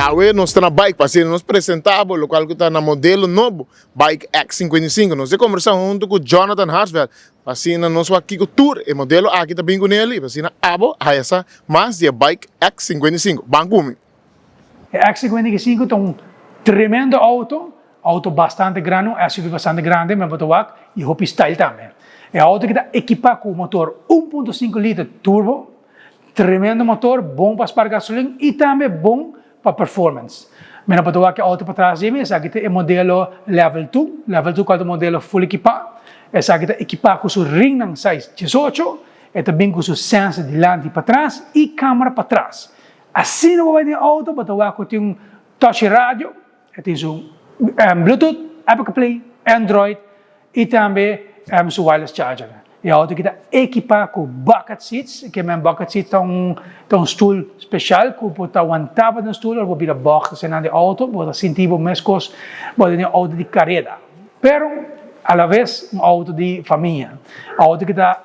Awe nos ta na Bike pa asina nos presenta bo locual cu ta na modelo nobo Bike X55. Nos a conversa hunto cu Jonathan Harsveld pa asina nos wak kico tur e modelo aki ta bin cu nel y pa asina abo haya sa mas di e Bike X55. Ban cu mi! E X55 ta un tremendo auto, auto bastante grandi, un SUV bastante grandi, men bo ta wak, y hopi style tambe. E auto aki ta ekipa cu motor 1.5 liter turbo, Tremendo motor, bon pa spar gasolin y tambe bon pa performance. Mi no por ta wak e auto patras di mi, esaki ta e modelo level two, level two cual ta modelo full ekipa. Esaki ta ekipa cu su ringnan size 18, e ta bin cu su sensor dilanti y patras y camera patras. Asina bo bay den e auto bo ta wak cu tin un touch radio, E tin su Bluetooth, Apple CarPlay, Android y tambe su wireless charger. E auto aki ta ekipa cu bucket seats, ke men bucket seats ta un ta un stoel special cu bo ta wanta bo den stoel ora bo bira bocht asina den auto, bo ta sinti bo mescos bo den un auto di careda, pero alaves un auto di famia. Auto aki ta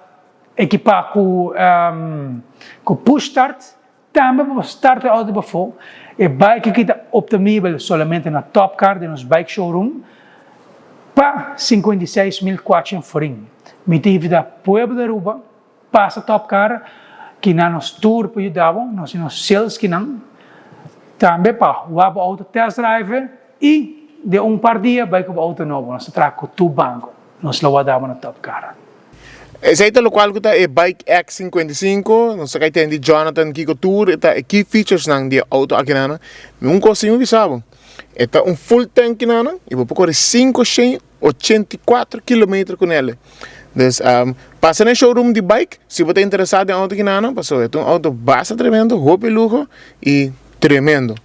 ekipa cu cu push start. Tambe bo por start e auto pafó. E bike aki ta obtenibel solamente na Top Car den nos bike showroom pa 56.400 florin. Mi ta invita pueblo di Aruba pasa Top Car kinan nos tur por yuda bo, nos tin nos sales kinan tambe pa wak bo auto test drive y den un par dia bai ku bo auto nobo. Nos ta traha ku tur banco. Nos lo wak dabo na Top Car. Esei ta lokual ku ta e Bike X 55, nos ta kai tende Jonathan kiko tur e ta e key features nan di e outo akinana. Mi un kos si mi bisa bo, e ta un full tank kinana i bo por kore 584 kilometer ku nele. Dus pasa na e showroom di Bike si bo ta interesa den outo kinana, pasobra e ta un outo basta tremendo, hopi luho i tremendo.